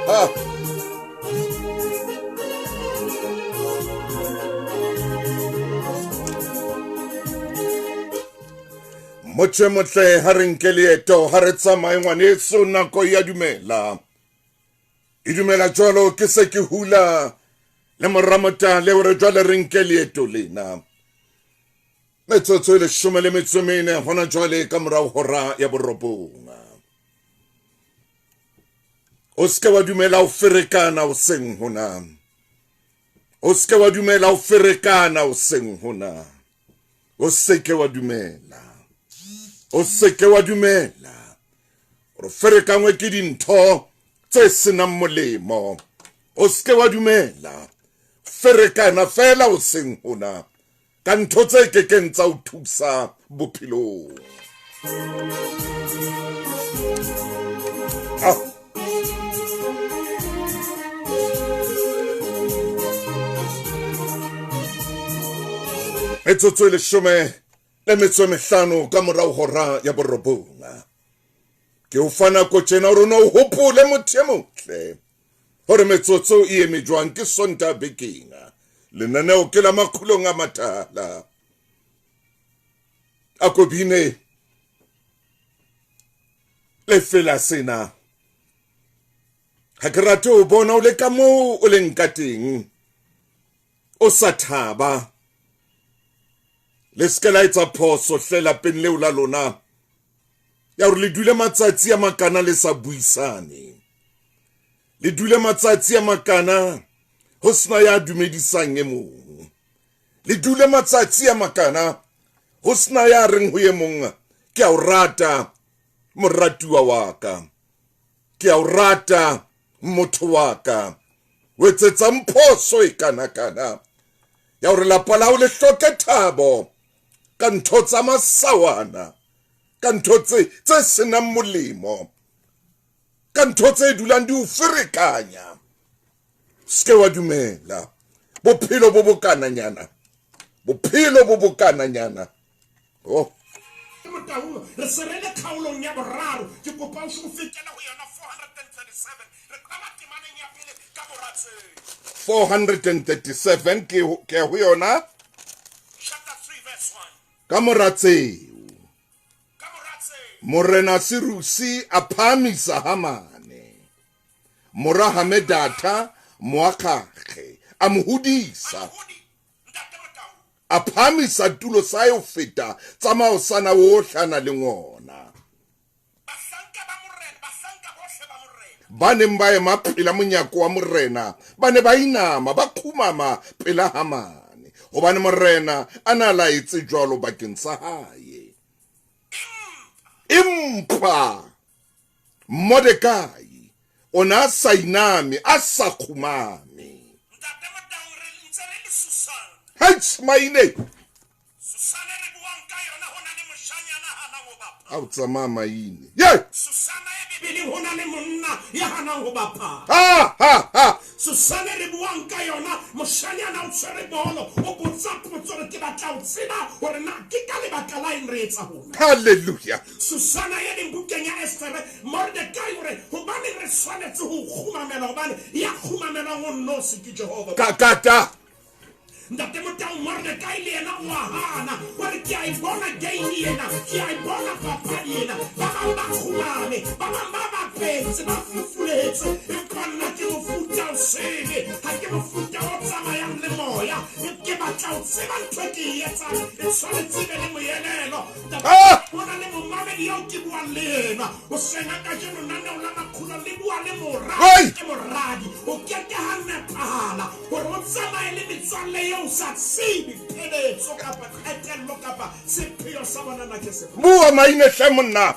Ah. Motho e motle ha re nke leeto ha re tsamaye ngwaneso nako ya dumela e dumela jwalo ke se ke hula le moramotale gore jwale re nke leeto lena metsotso e 14 gona jwale ka morago hora ya 9. O seke wa dumela o ferekana o seng hona, o seke wa dumela o ferekana o seng hona, o seke wa dumela, o seke wa dumela gore ferekangwe ke dintho tse senang molemo. O seke wa dumela ferekana fela o seng hona ka ntho tse kekeng tsa o thusa bophelong. Ah. Metsotso e 15 ka morago hora ya 9. Ke o fa nako tjena hore o ne o hopole motho e motle gore metsotso e eme jwang. Ke Sonta bekeng, lenaneo ke la Makgulong a Matala. A ko bine lefela sena, ga ke rate o bona o le ka moo o leng ka teng o sa thaba. Le seke la etsa phoso hle lapeng leo la lona ya gore le dule matsatsi a makana le sa buisane, le dule matsatsi a makana ho sena ya dumedisang e mong, le dule matsatsi a makana ho sena ya reng ho e mong ke a o rata moratuwa wa ka, ke a o rata motho wa ka. O etsetsang phoso e kana-kana ya gore lapa la hao le hloke thabo ka ntho tsa masawana, ka ntho tse senang molemo, ka ntho tse dulang di o ferekanya. Seke wa dumela bophelo bo bokananyana, bophelo bo bokananyana. Oh. Motaung re se re le kgaolong ya boraro, ke kopa o fetele ho yona 437, re qala temaneng ya pele ka mora tseo. 437 ke ho yona chapter 3 verse 1. Ka mora tseo Ka mora tseo Morena Sirusi a phahamisa Hamane mora Hamedatha Moakgage, a mo hodisa, a phahamisa tulo sa hae ho feta tsa maosana wohle a nang le ona. Ba neng ba ema pela monyako wa morena ba ne ba inama, ba kgumama pela Hamane, hobane morena a na laetse jwalo bakeng sa hae. Empa Mordekai o ne a sa iname, a sa kgumame. Ntate Motaung, re ntse re le Susan. Heish, maine. Susan e re buang ka yona, ho na le moshanyana hanang ho bapala. A o tsamaya maine. Ye! Susana e Bibeleng, ho na le monna ya hanang ho bapala. Ha ha ha. Susana e re buang ka yona, moshanyana o tshwere bolo, o botsa potso re ke batla ho tseba hore na ke ka lebaka la eng re etsa hona. Hallelujah. Susana e leng bukeng ya Estere, Mordekai o re, Hobaneng re tshwanetse ho o kgumamela? Hobane ya kgumamelwang o nnosi ke Jehova. Ka kata. Ntate Motau, Mordekai le yena o a hana. O re, Ke a e bona game ena, ke a e bona papadi ena. Ba bang ba kgumame, ba bang ba bapetse, ba fufuletswe, empa nna ke mofuta o sele. Ha ke mofuta o tsamayang le moya. Ke batla ho tseba ntho e ke e etsang e tshwanetse e be le moelelo. Ah! Ho na le momamedi eo ke buang le yena hoseng a kajeno. Naneo la Makhulo le bua le mora Hei! ke moradi. O ke ke ha nepahala hore o tsamaye le metswalle eo o sa tsebe pheletso kapa qetello kapa sepheo sa bona na ke sefe. Bua maine hle monna.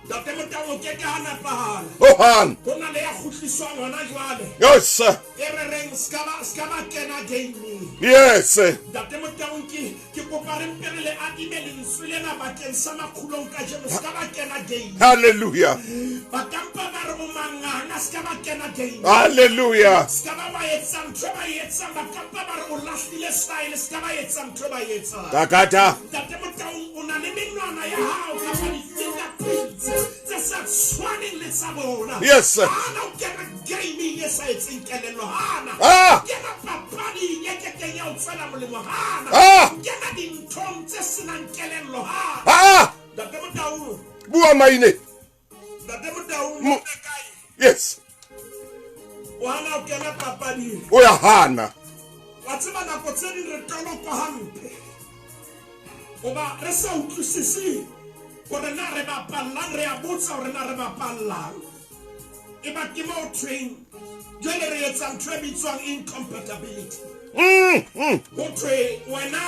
Ntate Motau, o ke ke ha nepahala. Hohang. Ho na le ya kgutliswang hona jwale. Yes. E re reng ska ba kena gameng. Yes. Ntate Motau, Motaung ke ke kopa re mpe re le adime lentswe lena bakeng sa makhulong kajeno se ka ba kena game. Hallelujah. Ba kampa ba re o manganga se ka ba kena game. Hallelujah. Se ka ba wa etsa ntho e ba e etsang ba kampa ba re o lahlile style se ka ba etsa ntho e ba e etsang. Kakata. Ntate Motaung o na le menwana ya hao kapa di-fingerprints tse sa tshwaneng le tsa bona. Yes, sir. Hana o kena gaming e sa etseng kelello hana. Ah. O kena papading e kekeng ya o tswela molemo hana. Ah. O kena dinthong tse senang kelello hana. Ah! Ntate Motaung, Bua maine. Ntate Motaung, Mordecai, Yes. o hana ho kena papading. O ya hana. Wa tseba nako tse ding re tolokwa hampe. Hoba re sa utlwisise hore na re bapallang, re a botsa hore na re bapallang. Eba ke mo thweng jwale re etsa ntho e bitswang incompatibility. Ho thwe wena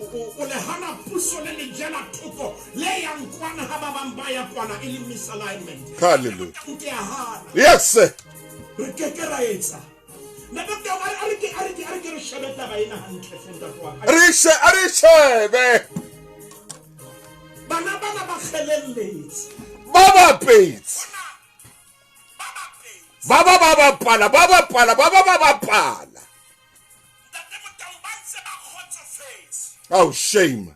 o le hana puso le le jela thoko le yang kwana ha ba bang ba ya kwana e le misalignment. Hallelujah. Ke a hana. Yes, sir. Re ke ke ra etsa. Ntate Motaung, a re ke a re ke a re ke re shebe taba ena hantle hle ntate wa ka. Re she a re shebe. Bana bana ba kgelelletse. Ba bapetse. Ba ba ba bapala, ba bapala, ba ba ba bapala. Ntate Motaung ba ntse ba kgotsofetse. Oh shame.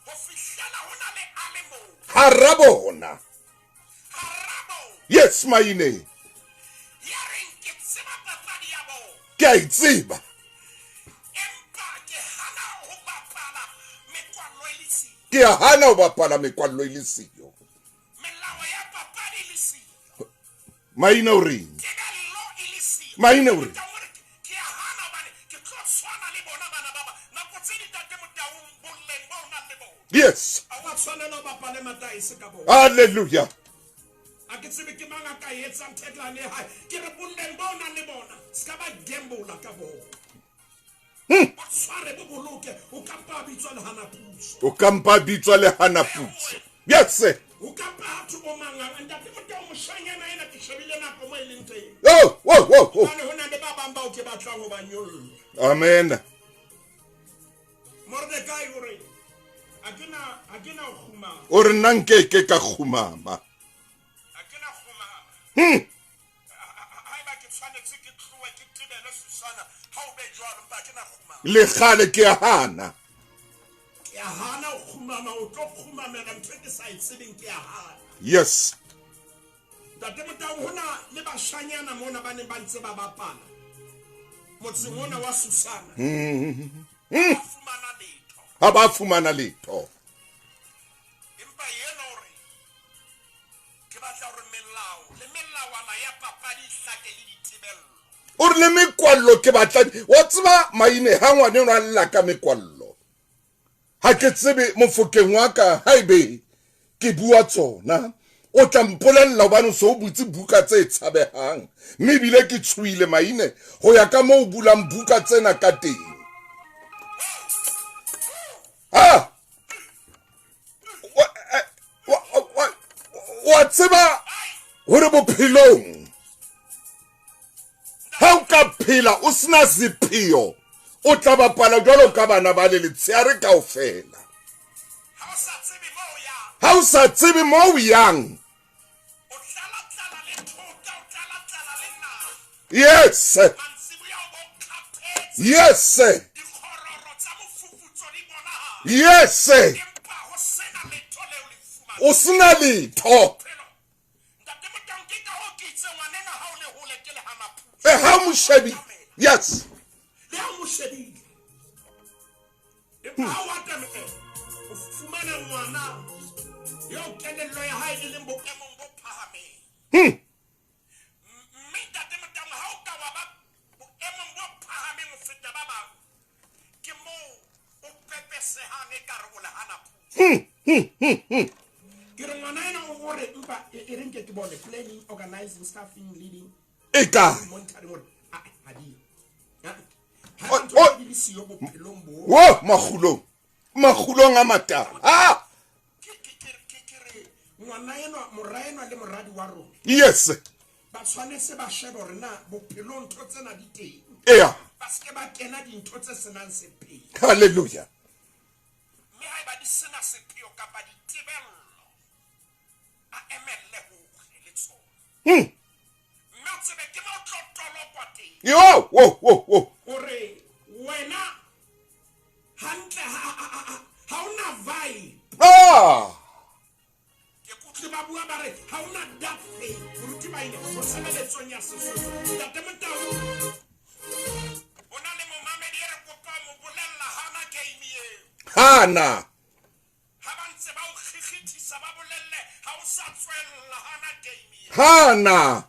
Ho fihlela ho na le a le mong. Hara bona. Hara bona. Yes, maine. Ya reng ke tseba papadi ya bona. Ke a e tseba. Empa ke hana ho bapala mekwallo e le siyo. Ke a hana ho bapala mekwallo e le siyo. Melao ya papadi e le siyo. Maine o reng? Tebello e le siyo. Maine o reng? Motaung o re, ke a hana hobane ke tlo tshwana le bona bana ba ba. Nako tse ding Ntate Motaung boleng bo o nang le bona. Yes. Ha wa tshwanela ho bapale mataese ka bona. Hallelujah. A ke tsebe ke mang a ka etsang tagline ya hae. Ke re boleng bo o nang le bona, se ka ba gamble-a ka bona. Bo tshware, bo boloke, o ka mpa a bitswa lehana puso. O ka mpa a bitswa lehana puso. Yes, sir. O ka mpa ha thwe o manganga. Ntate Motaung, moshanyana ena ke shebile nako mo e leng teng. Oh, oh, oh, oh. Hobane ho na le ba bang bao ke batlang ho ba nyolla. Amen. Mordecai o re, ha ke na, ha ke na ho kgumama. O re nna nkeke ka kgumama. Ha ke na kgumama. Haeba ke tshwanetse ke tlohe ke tebele Susana, ha o be jwalo, empa ha ke na kgumama. Le kgale ke a hana. Ke a hana ho kgumama, o tlo kgumamela ntho e ke sa e tsebeng, ke a hana. Yes. Ntate Motaung, ho na le bashanyana mona ba neng ba ntse ba bapala motseng ona wa Susana. Ba fumana letho. Ha ba fumana letho. Empa yena o re, ke batla hore melao le melawana ya papadi e hlake le dithibello. O re le mekwallo ke batla, wa tseba maine ha ngwane o a lla ka mekwallo. Ha ke tsebe mofokeng wa ka haebe ke bua tsona. O tla mpolella hobane o so o butse buka tse tshabehang. Mme ebile ke tshohile maine ho ya ka moo o bulang buka tsena ka teng. Ah! Wa tseba hore bophelong ha o ka phela o sena sepheo, o tla bapala jwalo ka bana ba le letsheare kaofela. Ha o sa tsebe moo o yang. Ha o sa tsebe moo o yang. O tlala-tlala le thota, o tlala-tlala le naha. Yes. Mantsiboya o bo kgathetse. Yes. Dikgororo tsa mofufutso di bonahala. Yes. Empa ho sena letho leo le fumanang. O sena letho. Bophelo. Ntate Motaung, ke ka hoo ke itse ngwanenwa ha o le hole ke lehana puso. E ha o mo shebile. Yes. Le ha o mo shebile. Empa ha o atamela, o fumana ngwana eo kelello ya hae e leng boemong bo phahameng. Mme Ntate Motaung, ha o ka wa ba boemong bo phahameng ho feta ba bang, ke moo o pepesehang ekare o lehana puso. Ke re ngwana ena o hore empa e re nke ke bone planning, organizing, staffing, leading. E kae? Monitoring hore, ah, ha di yo. Ha, ha O, ntho o. di le siyo bophelong bo. Wo, makgulong. Makgulong a matala. Ah! Ke re ngwana enwa, mora enwa le moradi wa rona. Yes. Ba tshwanetse ba shebe hore na bophelong ntho tsena di teng. Eya. Ba Ba se ke ba kena dintho tse senang sepheo. Hallelujah. Mme haeba di sena sepheo kapa ditebello, a emelle hore le tsona. Mme o tsebe ke mo tlo tolokwa teng. Yo, wo, wo, wo. Hore wena hantle ha ona vibe. Ah! Ke kutlwe ba bua ba re ha ona that thing. Moruti Maine, o tshebeletsong ya Sesotho. Ntate Motau, o na le momamedi e re kopang mo bolella hana game eo. Hana. Ha ba ntse ba o kgikgithisa ba bolelle ha o sa tswella hana game eo. Hana.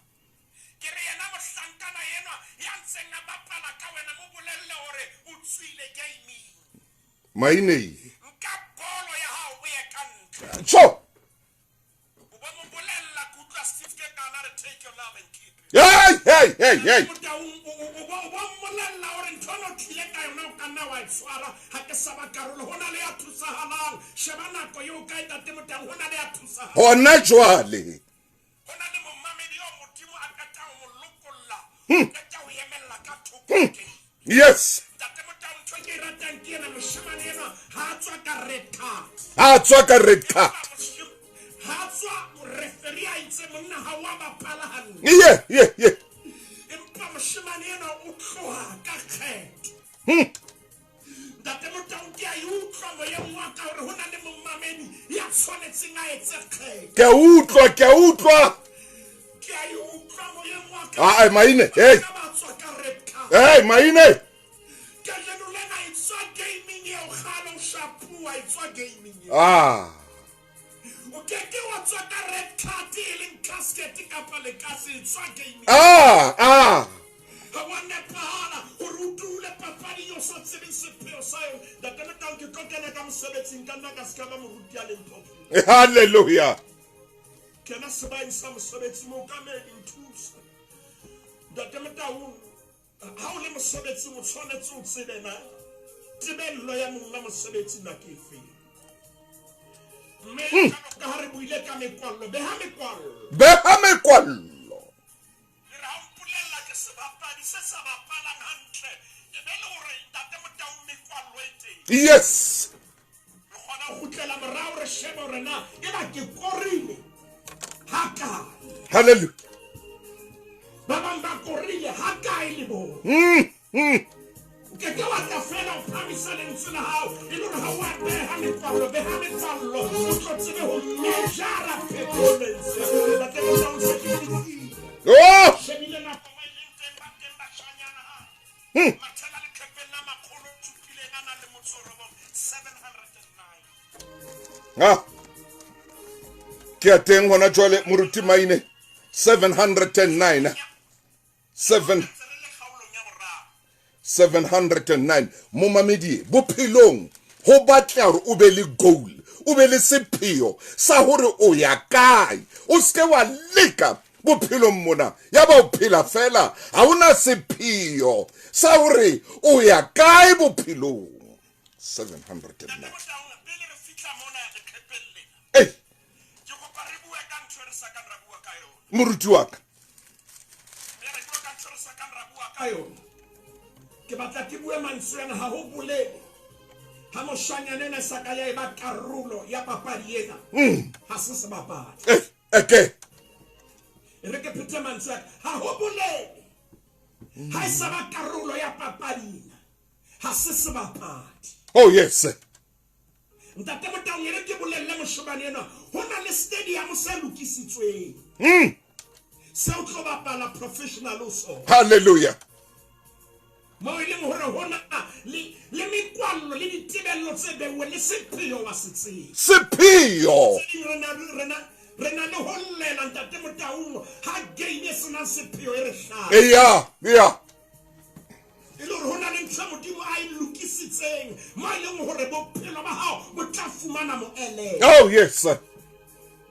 Ke re yena mohlankana enwa ya ntseng a bapala ka wena mo bolelle hore o tswile gaming. Maine. Nka bolo ya hao o ye ka ntle. Tjho. O bo mo bolella ke utlwa Steve ke kana re take your love and keep it. Hey, hey, hey, hey. Motaung, o bo mmolella hore ntho eno o tlile ka yona o ka nna wa e tshwara ha ke sa ba karolo. Ho na le ya thusahalang. Sheba nako eo kae ntate Motaung, ho na le ya thusahalang. Hona jwale. Ho na le momamedi eo Modimo a qetang ho mo lokolla, o qeta ho emella ka thoko teng. Yes. Ntate Motaung, ntho ke e ratang ke ena, moshemane enwa ha a tswa ka red card. Ha a tswa ka red card. Ha a tswa referee a itse monna ha wa bapala hantle. Ye, ye, ye. Empa moshemane enwa o tloha ka kgetho. Ntate Motaung, ke a e utlwa moyeng wa ka hore ho na le momamedi ya tshwanetseng a etse kgetho. Ke a utlwa, ke a utlwa. Ke a e utlwa moyeng wa ka. Ah, Maine, hey. Ba tswa ka red card. Hey, Maine. Kajeno lena e tswa gaming eo kgale o shapuwa, e tswa gaming eo. Ah. O ke ke wa tswa ka red card e leng casket kapa lekase, e tswa gaming. Ah, ah. Ha wa nepahala hore o dule papading o sa tsebeng sepheo sa yona. Ntate Motaung, ke tlo kena ka mosebetsing, ka nna ka se ka ba moruti a leng popular. Hallelujah. Kena sebaeng sa mosebetsi mookamedi nthusa. Ntate Motaung, ha o le mosebetsing o tshwanetse o tsebe na tebello ya monga mosebetsi na ke efeng. Mme jwalo ka ha re buile ka mekwallo, beha mekwallo. Beha mekwallo. Le re ha o mpolella ke sebapadi se sa bapalang hantle, e be le hore Ntate Motaung mekwallo e teng. Yes. Re kgona ho kgutlela morao re shebe hore na e ba ke korile ha kae. Hallelujah. Ba bang ba korile ha kae le bona. O ke ke wa tla fela o phamisa lentswe la hao e le hore ha o a beha mekwallo, beha mekwallo o tlo tsebe ho measure performance. Ntate Motaung, se ke fihlile. Oh! Shebile nako mo e leng teng, ba teng bashanyana ha. Mathela leqhepeng la makgolo supileng a nang le motso o robong, 709. Ah. Ke a teng hona jwale Moruti Maine, 709. 709. Momamedi, bophelong ho batla hore o be le goal, o be le sepheo sa hore o ya kae. O se ke wa leka bophelong mona ya ba o phela fela, ha ona sepheo sa hore o ya kae bophelong. 709. Pele re fihla mona leqhepeng lena, Ei. ke kopa re bue ka ntho e re sa kang ra bua ka yona. Moruti wa ka. Mme re bua ka ntho e re sa kang ra bua ka yona. Ke batla ke bue mantswe ana, ha ho bolele. Ha moshanyana ena sa ka ya eba karolo ya papadi ena, ha se sebapadi. Okay. E re ke phete mantswe a ka, ha ho bolele. Ha e sa ba karolo ya papadi ena, ha se sebapadi. Oh yes. Ntate Motaung, e re ke bolelle moshemane enwa, ho na le stadium se lokisitsweng. Se o tlo bapala professional o sona. Hallelujah. Mo e leng hore hona le mekwallo le ditebello tse beuweng le sepheo wa se tsebe. Sepheo. Tse ding re na le ho llela Ntate Motaung ha game e senang sepheo e re hlaha. Eya, eya. E le hore ho na le ntho e Modimo a e lokisitseng mo e leng hore bophelo ba hao bo tla fumana moelelo. Oh yes.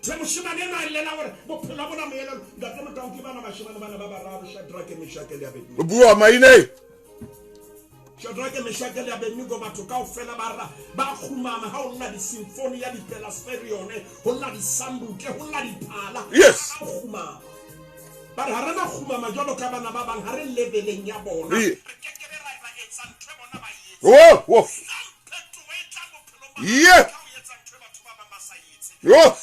Tjhe, moshemane enwa a llela hore bophelo bona moelelo. Ntate Motaung, ke bana bashemane bana ba bararo, Shadrake, Meshake le Abednego. Bua Maine. Shadrake, Meshake le Abednego, batho kaofela ba ra ba kgumama ha ho lla di-symphony ya dipelasferione, ho lla disambuke, ho lla diphala. Yes. Ba kgumama. Ba re ha re na kgumama jwalo ka bana ba bang, ha re leveleng ya bona. Ee. Re ke ke be ra Oh, oh. Yeah. Oh.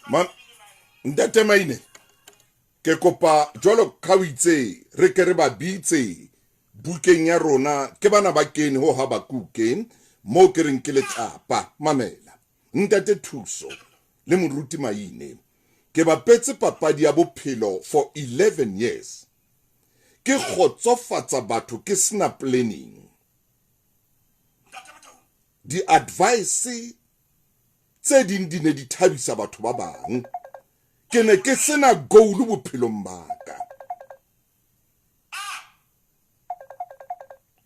Ma ntate Maine ke kopa jwalo ka o itse re ke re ba bitse bukeng ya rona ke bana ba kene ho Habakuke moo ke reng ke letlapa mamela ntate Thuso le moruti Maine ke bapetse papadi ya bophelo for 11 years ke kgotsofatsa batho ke sena planning di-advice tse ding di ne di thabisa batho ba bang ke ne ke sena goal bophelong ba ka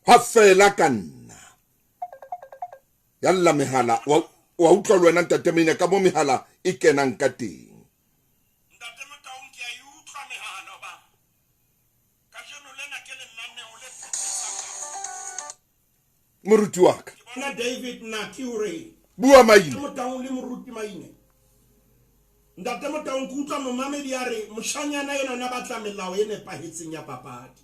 hwa fela ka nna yalla mehala wa utlwa le wena ntate Maine ka mo mehala e kenang ka teng. Ntate Motaung ke a e utlwa mehala hoba kajeno lena ke lenaneo le phethesang. Moruti wa ka. Ke bona David Naki o re. Bua Maine. Ntate Motaung le moruti Maine. Ntate Motaung ke utlwa momamedi a re moshanyana enwa o ne a batla melao e nepahetseng ya papadi.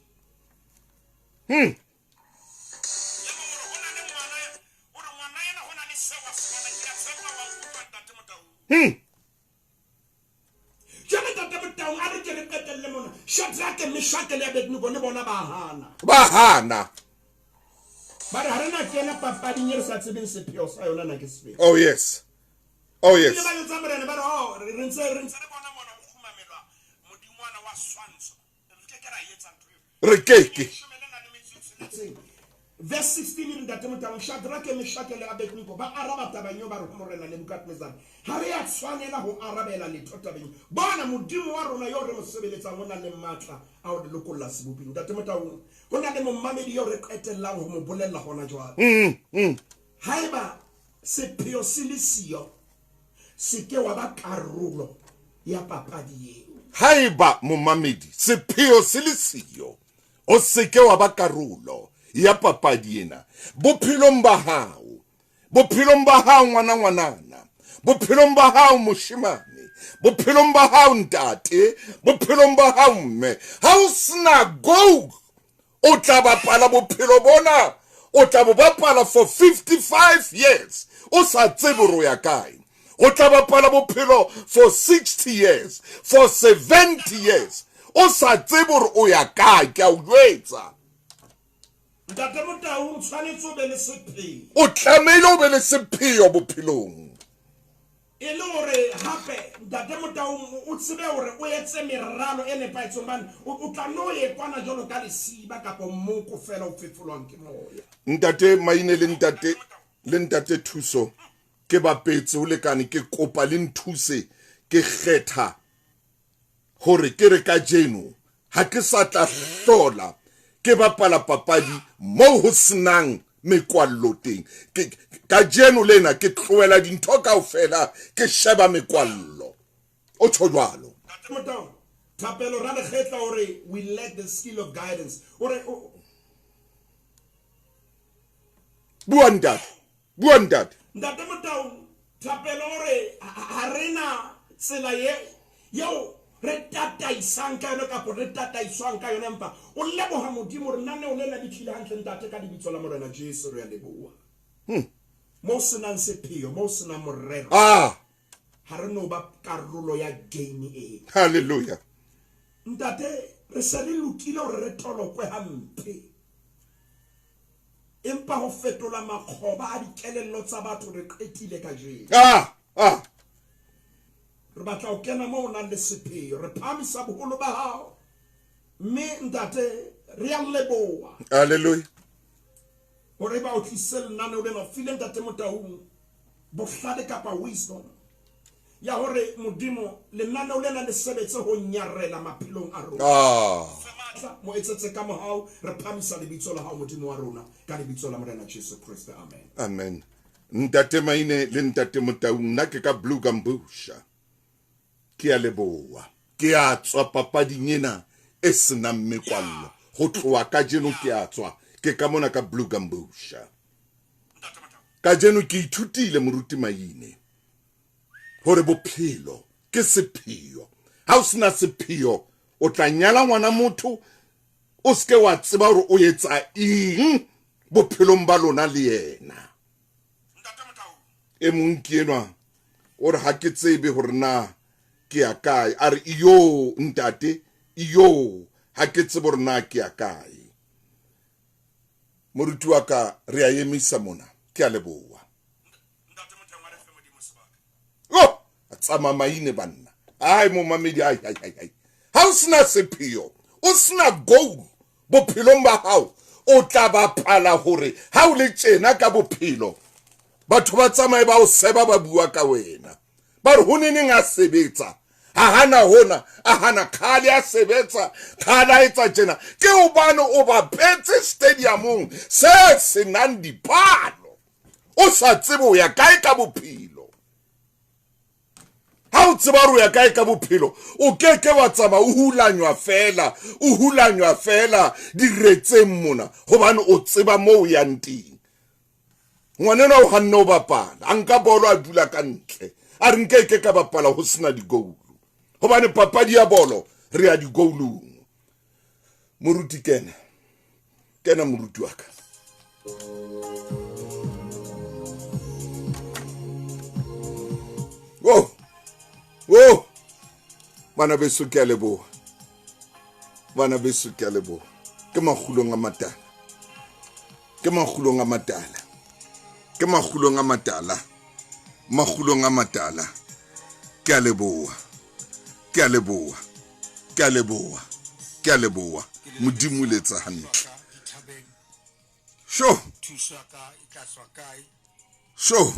Jwale Ntate Motaung a re ke re qetelle mona. Shadrake, Meshake le Abednego le bona ba hana. Ba hana. Ba re ha re na kena papading e re sa tsebeng sepheo sa yona na ke sefe. Oh yes. Oh yes. Ile ba jwetsa morena ba re oh re ntse re ntse re bona mona ho kgumamelwa modingwana wa swantsho. Re ke ke ra etsa ntho eo. Re ke ke. Verse 16 e re Ntate Motaung, Shadrake, Meshake le Abednego ba araba tabeng eo ba re ho morena Nebukadnezare, ha re a tshwanela ho arabela letho tabeng eo. Bona, Modimo wa rona eo re mo sebeletsang o na le matla a ho re lokolla seboping. Ntate Motaung, ho na le momamedi eo re qetellang ho mo bolella hona jwale. Haeba sepheo se le siyo, se ke wa ba karolo ya papadi eo. Haeba momamedi sepheo se le siyo, o se ke wa ba karolo ya papadi ena bophelong ba hao. Bophelong ba hao ngwana ngwanana, bophelong ba hao moshemane, bophelong ba hao ntate, bophelong ba hao mme. Ha o sena goal, o tla bapala bophelo bona, o tla bo bapala for 55 years o sa tsebe hore o ya kae. O tla bapala bophelo for 60 years, for 70 years o sa tsebe hore o ya kae. Ke a o jwetsa. Ntate Motau, o tshwanetse o be le sepheo. O tlamehile o be le sepheo bophelong. E le hore hape Ntate Motaung o tsebe hore o etse meralo e nepahetseng hobane o tla no ye kwana jwalo ka lesiba kapa mmoko feela o fefolwang ke moya. Ntate Maine le ntate le ntate Thuso ke bapetse ho lekane, ke kopa le nthuse ke kgetha hore ke re kajeno ha ke sa tla hlola ke bapala papadi moo ho senang mekwallo teng. Ke kajeno lena ke tlohela dintho kaofela ke sheba mekwallo. O tjho jwalo. Ntate Motaung, Thapelo Ralekgetla o re we lack the skill of guidance. O re o Bua ntate. Bua ntate. Ntate Motaung, Thapelo o re ha re na tsela ye yeo re tataisang ka yona kapa re tataiswang ka yona, empa o leboha Modimo hore lenaneo lena le tlile hantle. Ntate, ka lebitso la Morena Jesu re a leboha. Mo senang sepheo, mo senang morero, ha re no ba karolo ya game eo. Hallelujah. Ntate, re se re lokile hore re tolokwe hampe, empa ho fetola makgoba a dikelello tsa batho re qetile kajeno. Re batla ho kena moo o nang le sepheo, re phahamisa boholo ba hao, mme ntate re a leboha. Hallelujah. Hore ba o tlise lenaneo lena, o file ntate Motaung bohlale kapa wisdom ya hore Modimo lenaneo lena le sebetse ho nyarela maphelong a rona. Mo etsetse ka mohau, re phamisa lebitso la hao Modimo wa rona ka lebitso la Morena Jesu Kriste, amen. Amen. Ntate Maine le ntate Motaung, nna ke ka Blue Gambusha. Ke a leboha. Ke a tswa papading ena e senang mekwallo. Ho tloha kajeno ke a tswa, ke ka mona ka Blue Gambusha. Kajeno ke ithutile moruti Maine. Hore bophelo ke sepheo. Ha o sena sepheo, o tla nyala ngwana motho o seke wa tseba hore o etsa eng bophelong ba lona le yena. E mong ke enwa o re ha ke tsebe hore na ke ya kae. A re iyo ntate, iyo ha ke tsebe hore na ke ya kae. Moruti wa ka re a emisa mona. Ke a leboha. Oh, a tsamaya maine banna. Ai momamedi ai ai ai ai. Ha o sena sepheo, o sena goal bophelong ba hao, o tla bapala hore ha o le tjena ka bophelo, batho ba tsamaye ba o seba ba bua ka wena. Ba re ho neneng a sebetsa, a hana hona, a hana khale a sebetsa, khale a etsa tjena. Ke hobane o bapetse stadiumong se senang dipalo. O sa tsebe o ya kae ka bophelo. Ha o tseba hore o ya kae ka bophelo, o ke ke wa tsamaya o hulanywa fela, o hulanywa fela diretseng mona, hobane o tseba moo o yang teng. Ngwanenwa o hanne ho bapala, a nka bolo a dula ka ntle, a re nke ke ka bapala ho sena digoulu, hobane papadi ya bolo re ya digoulung. Moruti kena, kena moruti wa ka. Oh, oh, bana beso ke a leboha, bana beso ke a leboha. Ke makgulong a matala, ke makgulong a matala, ke makgulong a matala, makgulong a matala. Ke a leboha, ke a leboha, ke a leboha, ke a leboha. Modimo le etsa hantle. Sho, sho.